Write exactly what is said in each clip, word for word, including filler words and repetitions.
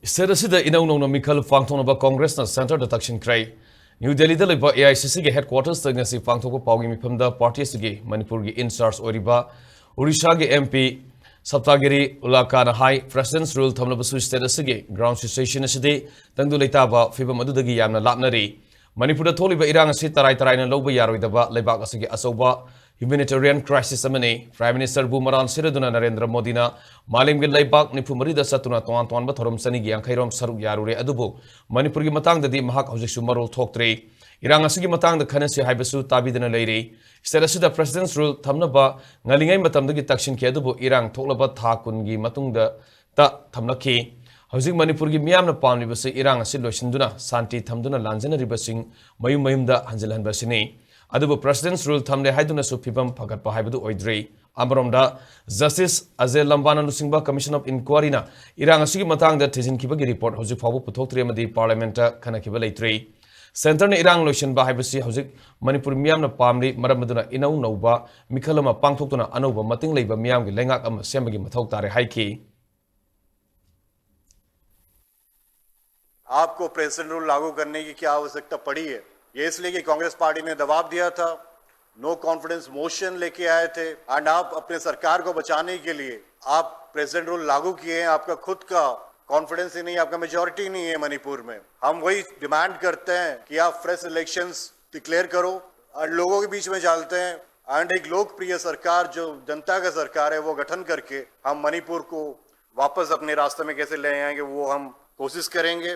State ꯑꯁꯤꯗ ꯏꯅꯧ ꯅꯧꯅ ꯃꯤꯈꯜ ꯄꯥꯡꯊꯣꯛꯅꯕ ꯀꯣꯡꯒ꯭ꯔꯦꯁꯅ centreꯗ ꯇꯛꯁꯤꯟꯈ꯭ꯔꯦ꯫ ꯅ꯭ꯌꯨ ꯗꯦꯜꯂꯤꯗ ꯂꯩꯕ AICCꯒꯤ headquartersꯇ ꯉꯁꯤ ꯄꯥꯡꯊꯣꯛꯄ ꯄꯥꯎꯒꯤ ꯃꯤꯐꯝꯗ party ꯑꯁꯤꯒꯤ ꯃꯅꯤꯄꯨꯔꯒꯤ in charge ꯑꯣꯏꯔꯤꯕ ꯑꯣꯔꯤꯁꯥꯒꯤ MP ꯁꯞꯇꯥꯒꯤꯔꯤ ꯎꯂꯥꯀꯥꯅ ꯍꯥꯏ, President's Rule ꯊꯝꯂꯕꯁꯨ state ꯑꯁꯤꯒꯤ ground situation ꯑꯁꯤꯗꯤ ꯇꯪꯗꯨ ꯂꯩꯇꯥꯕ ꯐꯤꯕꯝ ꯑꯗꯨꯗꯒꯤ ꯌꯥꯝꯅ ꯂꯥꯞꯅꯔꯤ꯫ ꯃꯅꯤꯄꯨꯔꯗ ꯊꯣꯛꯂꯤꯕ ꯏꯔꯥꯡ ꯑꯁꯤ ꯇꯔꯥꯏ ꯇꯔꯥꯏꯅ ꯂꯧꯕ ꯌꯥꯔꯣꯏꯗꯕ ꯂꯩꯕꯥꯛ ꯑꯁꯤꯒꯤ ꯑꯆꯧꯕ humanitarian crisis ꯑꯃꯅꯤ꯫ Prime Ministerꯕꯨ ꯃꯔꯥꯜ ꯁꯤꯔꯗꯨꯅ ꯅꯔꯦꯟꯗ꯭ꯔ ꯃꯣꯗꯤꯅ ꯃꯥꯂꯦꯝꯒꯤ ꯂꯩꯕꯥꯛ ꯅꯤꯐꯨ ꯃꯔꯤꯗ ꯆꯠꯇꯨꯅ ꯇꯣꯉꯥꯟ ꯇꯣꯉꯥꯟꯕ ꯊꯧꯔꯝ ꯆꯅꯤꯒꯤ ꯌꯥꯡꯈꯩ ꯔꯣꯝ ꯁꯔꯨꯛ ꯌꯥꯔꯨꯔꯦ, ꯑꯗꯨꯕꯨ ꯃꯅꯤꯄꯨꯔꯒꯤ ꯃꯇꯥꯡꯗꯗꯤ ꯃꯍꯥꯛ ꯍꯧꯖꯤꯛꯁꯨ ꯃꯔꯣꯜ ꯊꯣꯛꯇ꯭ꯔꯤ꯫ ꯏꯔꯥꯡ ꯑꯁꯤꯒꯤ ꯃꯇꯥꯡꯗ ꯈꯟꯅꯁꯤ ꯍꯥꯏꯕꯁꯨ ꯇꯥꯕꯤꯗꯅ ꯂꯩꯔꯤ꯫ State ꯑꯁꯤꯗ President's Rule ꯊꯝꯅꯕ ꯉꯜꯂꯤꯉꯩ ꯃꯇꯝꯗꯒꯤ ꯇꯛꯁꯤꯟꯈꯤ, ꯑꯗꯨꯕꯨ ꯏꯔꯥꯡ ꯊꯣꯛꯂꯕ ꯊꯥ ꯀꯨꯟꯒꯤ ꯃꯇꯨꯡꯗ ꯇ ꯊꯝꯂꯛꯈꯤ꯫ ꯍꯧꯖꯤꯛ ꯃꯅꯤꯄꯨꯔꯒꯤ ꯃꯤꯌꯥꯝꯅ ꯄꯥꯝꯂꯤꯕꯁꯤ ꯏꯔꯥꯡ ꯑꯁꯤ ꯂꯣꯏꯁꯤꯟꯗꯨꯅ ꯁꯥꯟꯇꯤ ꯊꯝꯗꯨꯅ ꯂꯥꯟꯖꯅꯔꯤꯕꯁꯤꯡ ꯃꯌꯨꯝ ꯃꯌꯨꯝꯗ ꯍꯟꯖꯤꯜꯍꯟꯕꯁꯤꯅꯤ꯫ ꯑꯗꯨꯕꯨ President's Rule ꯊꯝꯂꯦ ꯍꯥꯏꯗꯨꯅꯁꯨ ꯐꯤꯕꯝ ꯐꯒꯠꯄ ꯍꯥꯏꯕꯗꯨ ꯑꯣꯏꯗ꯭ꯔꯤ꯫ ꯑꯃꯔꯣꯝꯗ, Justice ꯑꯖꯦ ꯂꯝꯕꯥꯅ ꯂꯨꯆꯤꯡꯕ Commission of Inquiryꯅ ꯏꯔꯥꯡ ꯑꯁꯤꯒꯤ ꯃꯇꯥꯡꯗ ꯊꯤꯖꯤꯟꯈꯤꯕꯒꯤ report ꯍꯧꯖꯤꯛ ꯐꯥꯎꯕ ꯄꯨꯊꯣꯛꯇ꯭ꯔꯤ ꯑꯃꯗꯤ parliamentꯇ ꯈꯟꯅꯈꯤꯕ ꯂꯩꯇ꯭ꯔꯤ꯫ Centreꯅ ꯏꯔꯥꯡ ꯂꯣꯏꯁꯤꯟꯕ ꯍꯥꯏꯕꯁꯤ ꯍꯧꯖꯤꯛ ꯃꯅꯤꯄꯨꯔ ꯃꯤꯌꯥꯝꯅ ꯄꯥꯝꯂꯤ, ꯃꯔꯝ ꯑꯗꯨꯅ ꯏꯅꯧ ꯅꯧꯕ ꯃꯤꯈꯜ ꯑꯃ ꯄꯥꯡꯊꯣꯛꯇꯨꯅ ꯑꯅꯧꯕ ꯃꯇꯤꯡ ꯂꯩꯕ ꯃꯤꯌꯥꯝꯒꯤ ꯂꯩꯉꯥꯛ ꯑꯃ ꯁꯦꯝꯕꯒꯤ ꯃꯊꯧ ꯇꯥꯔꯦ ꯍꯥꯏꯈꯤ꯫ आपको प्रेसिडेंट रूल लागू करने की क्या आवश्यकता पड़ी है? ये इसलिए कि कांग्रेस पार्टी ने दबाव दिया था, नो कॉन्फिडेंस मोशन लेके आए थे, एंड आप अपने सरकार को बचाने के लिए आप प्रेसिडेंट रूल लागू किए हैं। आपका खुद का कॉन्फिडेंस ही नहीं, आपका मेजोरिटी नहीं है मणिपुर में। हम वही डिमांड करते हैं कि आप फ्रेश इलेक्शंस डिक्लेयर करो और लोगों के बीच में चलते हैं, एंड एक लोकप्रिय सरकार, जो जनता का सरकार है, वो गठन करके हम मणिपुर को वापस अपने रास्ते में कैसे ले आएंगे, वो हम कोशिश करेंगे।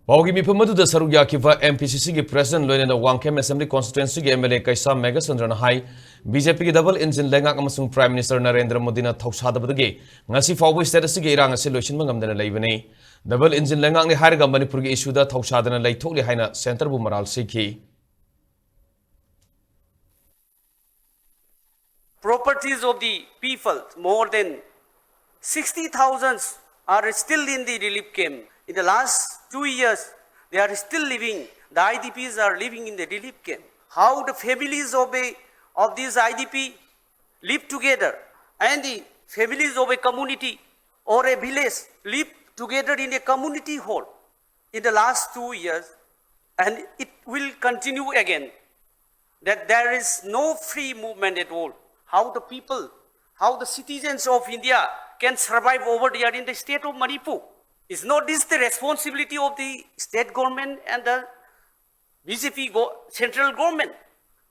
ꯄꯥꯎꯒꯤ ꯃꯤꯐꯝ ꯑꯗꯨꯗ ꯁꯔꯨꯛ ꯌꯥꯈꯤꯕ MPCCꯒꯤ President ꯂꯣꯏꯅꯅ ꯋꯥꯡꯈꯦꯝ Assembly Constituencyꯒꯤ MLA ꯀꯩꯁꯥꯝ ꯃꯦꯘꯆꯟꯗ꯭ꯔꯅ ꯍꯥꯏ, BJPꯒꯤ double engine ꯂꯩꯉꯥꯛ ꯑꯃꯁꯨꯡ Prime Minister ꯅꯔꯦꯟꯗ꯭ꯔ ꯃꯣꯗꯤꯅ ꯊꯧꯁꯥꯗꯕꯗꯒꯤ ꯉꯁꯤ ꯐꯥꯎꯕ state ꯑꯁꯤꯒꯤ ꯏꯔꯥꯡ ꯑꯁꯤ ꯂꯣꯏꯁꯤꯟꯕ ꯉꯝꯗꯅ ꯂꯩꯕꯅꯤ꯫ Double engine ꯂꯩꯉꯥꯛꯅꯤ ꯍꯥꯏꯔꯒ ꯃꯅꯤꯄꯨꯔꯒꯤ issueꯗ ꯊꯧꯁꯥꯗꯅ ꯂꯩꯊꯣꯛꯂꯤ ꯍꯥꯏꯅ centreꯕꯨ ꯃꯔꯥꯜ ꯁꯤꯈꯤ꯫ Properties of the people, more than sixty thousand are still in the relief camp. In the last two years, they are still living, the IDPs are living in the relief camp. How the families of, a, of these IDP live together and the families of a community or a village live together in a community hall in the last two years, and it will continue again, that there is no free movement at all. How the people, how the citizens of India can survive over there in the state of Manipur? Is not this the responsibility of the state government and the B J P go-, central government?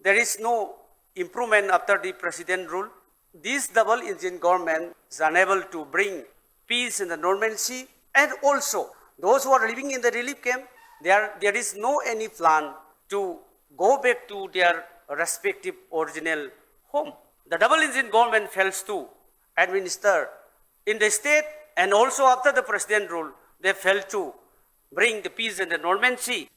There is no improvement after the president rule. This double engine government is unable to bring peace in the normalcy, and also those who are living in the relief camp, there, there is no any plan to go back to their respective original home. The double engine government fails to administer in the state, and also after the president rule, they fail to bring the peace and the normalcy.